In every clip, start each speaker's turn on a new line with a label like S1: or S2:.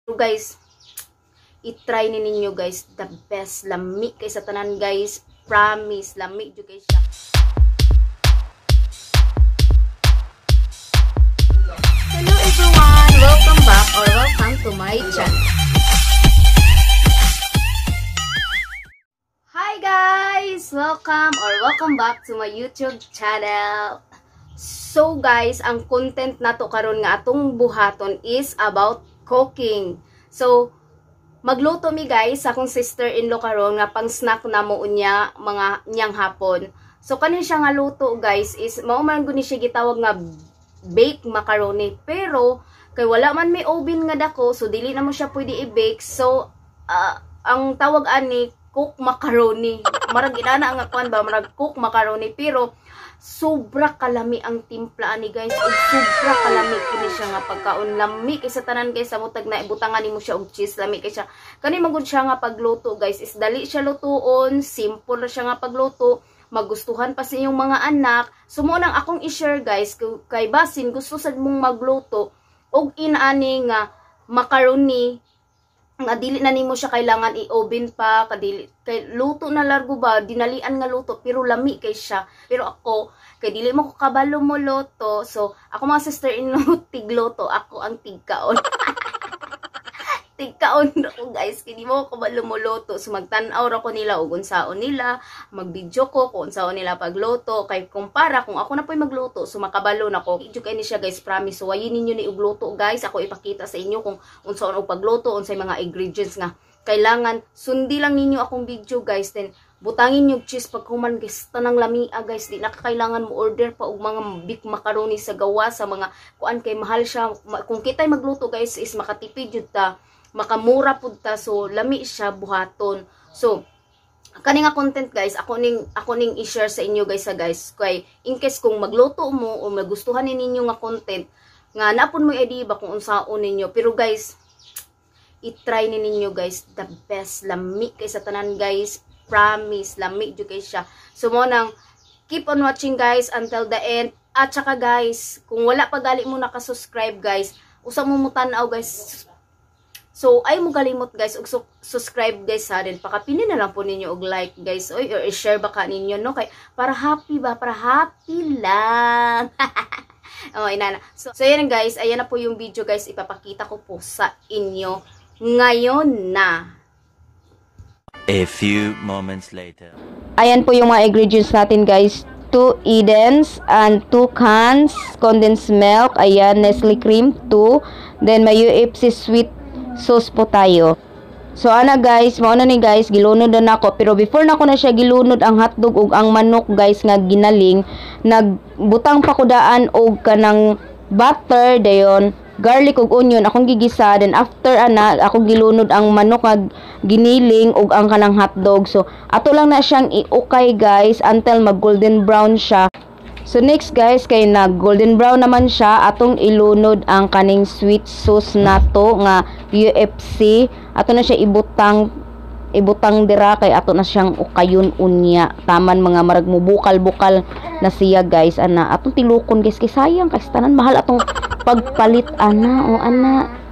S1: Guys, i-try ni ninyo, guys, the best, lami kay sa tanan, guys, promise, lami jud kay siya. Hello everyone, welcome back or welcome to my channel. Hi guys, welcome or welcome back to my YouTube channel. So guys, ang content nato karon nga atong buhaton is about cooking. So magluto mi, guys, sa akong sister-in-law karon nga pang snack na mo unya mga niyang hapon. So kanin siya nga luto, guys, is mao man gud ni siya gitawag nga bake macaroni, pero kay wala man may oven nga dako, so dili na mo siya pwede i-bake. So ang tawag ani cook macaroni. Marag inana nga kuan ba, marag cook macaroni, pero sobra kalami ang timpla ani, guys, ug sobra kalami kini siya nga pagkaon. Lami kay sa tanan, guys, sa mutag na ibutangan nimo siya og cheese, lami kay siya. Kani man gud siya nga pagluto, guys, is dali siya lutuon, simple ra siya nga pagluto, magustuhan pa sa inyong mga anak. So mo nang akong i-share, guys, kay basin gusto sad mong magluto og inaani nga macaroni nga dili na nimo siya kailangan i-oven pa, kadili kay luto na largo ba, dinalian nga luto, pero lami kay siya. Pero ako kay dili mo ko kabalo mo luto, so ako mga sister-in-law tigluto, ako ang tigkaon. Tigkaon ako, guys, kay di mo ko kabalo mo luto. So magtan-aw ra ko nila og unsaon nila, mag-video ko kung unsaon nila pagluto, kay kumpara kung ako na po'y magluto, so makabalo na ko. Jud kay ni siya, guys, promise. So wayin ninyo ni og luto, guys, ako ipakita sa inyo kung unsaon og pagluto, unsay mga ingredients nga kailangan. Sundi lang ninyo akong video, guys, then butangin yung cheese paghuman, guys, tanang lamia, guys, di na kailangan mo order pa og mga big macaroni sa gawa sa mga kuan kay mahal siya. Kung kitay magluto, guys, is makatipid jud ta, makamura pud ta, so lami siya buhaton. So kani nga content, guys, ako ning i-share sa inyo, guys, sa guys, kay in case kung magluto mo o magustuhan ni ninyo nga content nga napon mo idea ba kung unsaon ninyo. Pero guys, i-try ni ninyo, guys, the best, lami kay sa tanan, guys, promise, lami jud kay siya. So mo nang keep on watching, guys, until the end. At saka guys, kung wala pa gali mo naka-subscribe, guys, usa mo mutan-aw, guys. So ay mo galimot, guys, og subscribe, guys, ha, din pakapinin na lang po ninyo og like, guys, oy, or i-share baka ninyo, no, kay para happy ba, para happy lang. Oh, inana. So ayan guys, ayan na po yung video, guys, ipapakita ko po sa inyo ngayon na.
S2: A few moments later.
S1: Ayan po yung mga ingredients natin, guys. 2 Edens and 2 cans condensed milk. Ayan, Nestle cream 2. Then may UFC sweet sauce po tayo. So ana guys, mao na ni guys, gilunod na nako, pero before nako na siya gilunod ang hotdog ug ang manok, guys, nga ginaling, nagbutang pa ko daan og kanang butter, dayon garlic ug onion akong gigisa, then after ana ako gilunod ang manok nga giniling ug ang kanang hotdog. So ato lang na siyang iukay, guys, until mag golden brown siya. So next, guys, kay nag golden brown naman siya, atong ilunod ang kaning sweet sauce nato nga UFC. Ato na siya ibutang ibutang dira kay ato na siyang ukayon unya. Taman mga marag mubukal-bukal na siya, guys, ana. Atong tilukon, guys, kay sayang kay tanan, mahal atong pagpalit ana, o ana.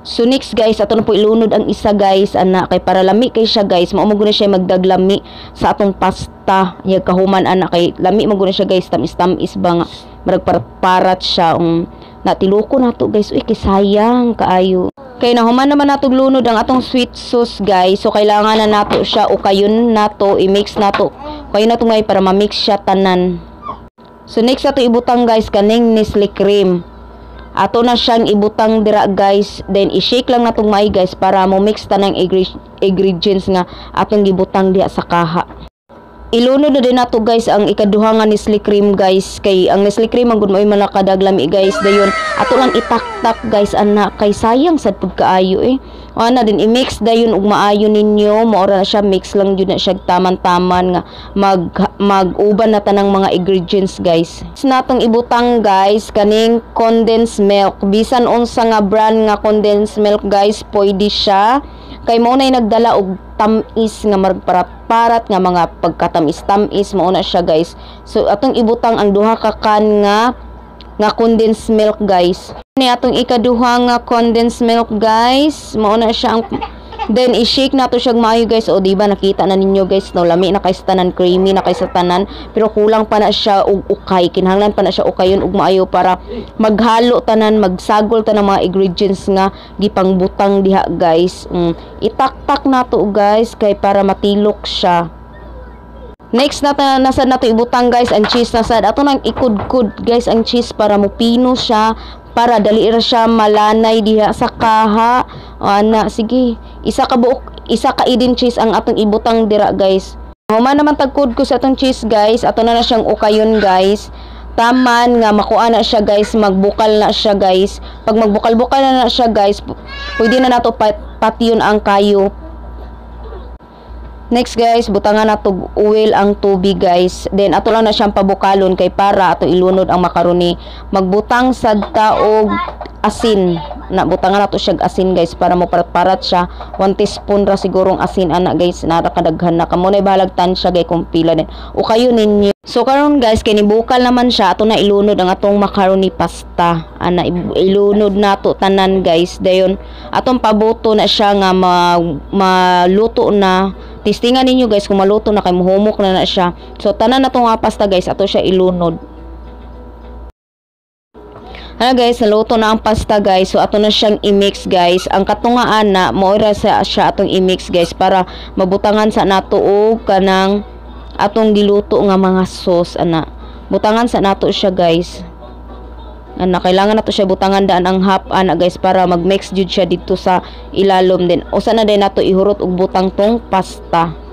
S1: So next guys, ato na po ilunod ang isa, guys, ana, kay para lami kay siya, guys. Mao mo gud na siya magdaglami sa atong pasta yag kahuman ana, kay lami mo gud na siya, guys, tamis-tamis ba nga marag parat siya. Na tiluko nato, guys, uy, kay sayang kaayo. Kay nahuman naman nato lunod ang atong sweet sauce, guys. So kailangan na nato siya ukayon nato, i-mix nato. Kayo nato ngay para ma-mix siya tanan. So next ato ibutang, guys, kaning Nestle cream. Ato na siyang ibutang dira, guys, then i-shake lang natong maay, guys, para mo mix tanang ingredients nga atong gibutang diha sa kaha. Ilunod na din nato, guys, ang ikaduha nga Nestle cream, guys, kay ang Nestle cream ang gud mo'y malakadaglami, guys. Dayon ato lang itaktak, guys, ana, kay sayang sad pud kaayo eh. O ana din i-mix dayon og maayo ninyo, mao ra na siya, mix lang jud na siya taman-taman nga mag mag-uban na tanang mga ingredients, guys. Natong ibutang, guys, kaning condensed milk. Bisan unsa nga brand nga condensed milk, guys, pwede siya. Kay mao nay nagdala og tamis nga maragparat-parat nga mga pagkatamis-tamis, mao na siya, guys. So atong ibutang ang duha ka can nga condensed milk, guys. Ni atong ikaduha nga condensed milk guys, mao na siya ang then i-shake nato siya maayo guys. O di ba nakita na ninyo guys, no, lami na kay sa tanan, creamy na kay sa tanan, pero kulang pa na siya og ukay, kinahanglan pa na siya ukayon og maayo para maghalo tanan, magsagol tanan mga ingredients nga gipangbutang diha guys. Itaktak nato guys kay para matilok siya. Next na nasad nato ibutang guys ang cheese na sad. Ato nang ikudkud guys ang cheese para mupino siya, para dali ra siya malanay diha sa kaha. Ana, sige, isa ka buok, isa ka Eden cheese ang atong ibutang dira guys. Human naman tagkud ko sa atong cheese guys, ato na na siyang ukayon guys. Taman nga makuha na siya guys, magbukal na siya guys. Pag magbukal-bukal na siya guys, pwede na nato patyon ang kayo. Next guys, butangan nato oil ang tubig guys. Then ato lang na siyang pabukalon kay para ato ilunod ang macaroni. Magbutang sad ta og asin. Na butangan nato siya asin guys para mo parat-parat siya. 1 teaspoon ra sigurong asin ana guys, nara kadaghan na. Kamo nay bahalag tansya gay kung pila din. O kayo ninyo. So karon guys, kay nibukal naman siya, ato na ilunod ang atong macaroni pasta. Ana ilunod nato tanan guys. Dayon atong pabuto na siya nga maluto na. Testingan ninyo guys kung maluto na kay muhumok na na siya. So tanan na tong pasta guys, ato siya ilunod. Ano guys, naluto na ang pasta guys. So ato na siyang i-mix guys. Ang katungaan na mao ra siya atong i-mix guys para mabutangan sa nato og kanang atong giluto nga mga sauce ana. Butangan sa nato siya guys. Ana, kailangan nato siya butangan daan ang half ana guys para mag-mix jud siya dito sa ilalom din. Usa na din nato ihurot og butang tong pasta.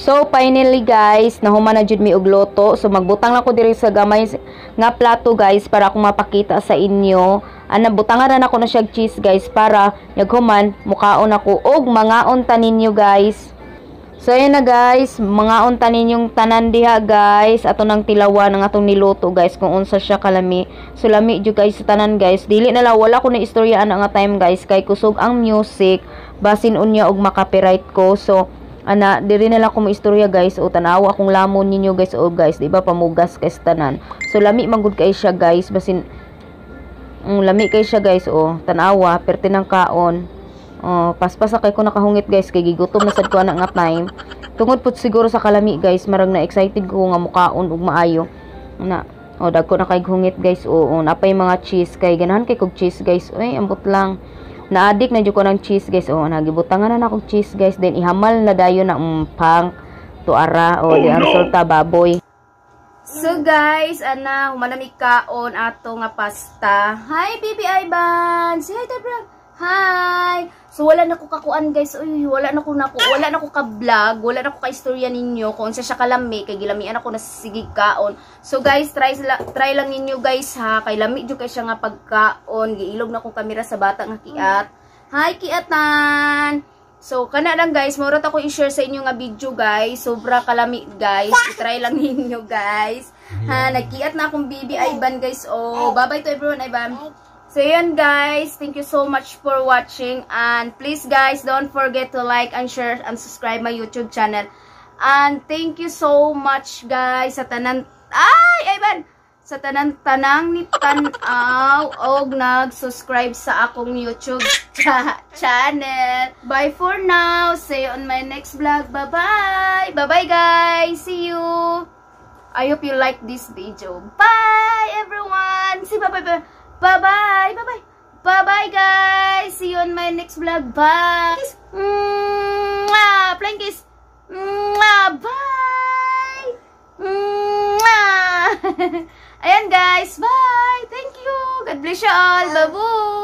S1: So finally guys, nahuman na jud mi og luto. So magbutang lang ko diri sa gamay nga plato guys para akong mapakita sa inyo. Ana, butangan ra nako na siya cheese guys para yaghuman mukaon ako og mangaon ta ninyo guys. So ayun na guys, mangaon ta ninyong tanan diha guys. Ato nang tilawan ang atong niluto guys kung unsa siya kalami. So lami jud guys sa tanan guys. Dili na lang wala ko na istorya ana nga time guys kay kusog ang music, basin unya og makapiright ko. So ana, diri na lang ko mo istorya guys. O tanawa akong lamon ninyo guys. O guys, di ba pamugas kay tanan. So lami man gud kay siya guys, basin lami kay siya guys. O tanawa perti ng kaon. O paspas kay ko nakahungit guys kay gigutom na sad ko ana nga time. Tungod pud siguro sa kalami guys, marag na excited ko nga mukaon og maayo. Na, o dagko na kay hungit guys. O napay mga cheese kay ganahan kay kog cheese guys. Oy, ambot lang. Na-addict na jud ko ng cheese guys. Oh, nagibutangan na akong cheese guys. Then ihamal na dayon na pang tuara. Oh, di ang resulta baboy. So guys, ana humanami kaon ato nga pasta. Hi baby Ivan. Say hi to vlog. Hi. So wala na ko kakuan guys. Uy, wala na ko wala na ko ka-vlog, wala na ko ka-istorya ninyo kung unsa siya kalami kay gilamian ako na sige kaon. So guys, try lang ninyo guys ha, kay lami jud kay siya nga pagkaon. Giilog na kong kamera sa bata nga kiat. Hi kiatan. So kana lang guys, murot ako i-share sa inyo nga video guys. Sobra kalami guys. I-try lang ninyo guys. Ha, nagkiat na akong baby Ivan guys. Oh, bye-bye to everyone Ivan. So yun guys, thank you so much for watching, and please guys, don't forget to like and share and subscribe my YouTube channel. And thank you so much guys sa tanan, ay Ivan, sa tanan tanang ni tan-aw og nag-subscribe sa akong YouTube channel. Bye for now. See you on my next vlog. Bye-bye. Bye-bye guys. See you. I hope you like this video. Bye everyone. See bye bye. Bye-bye. Bye-bye. Bye-bye, guys. See you on my next vlog. Bye. Mwah! Flying kiss. Mwah! Bye. Mwah! Ayan, guys. Bye! Thank you! God bless you all. Babu!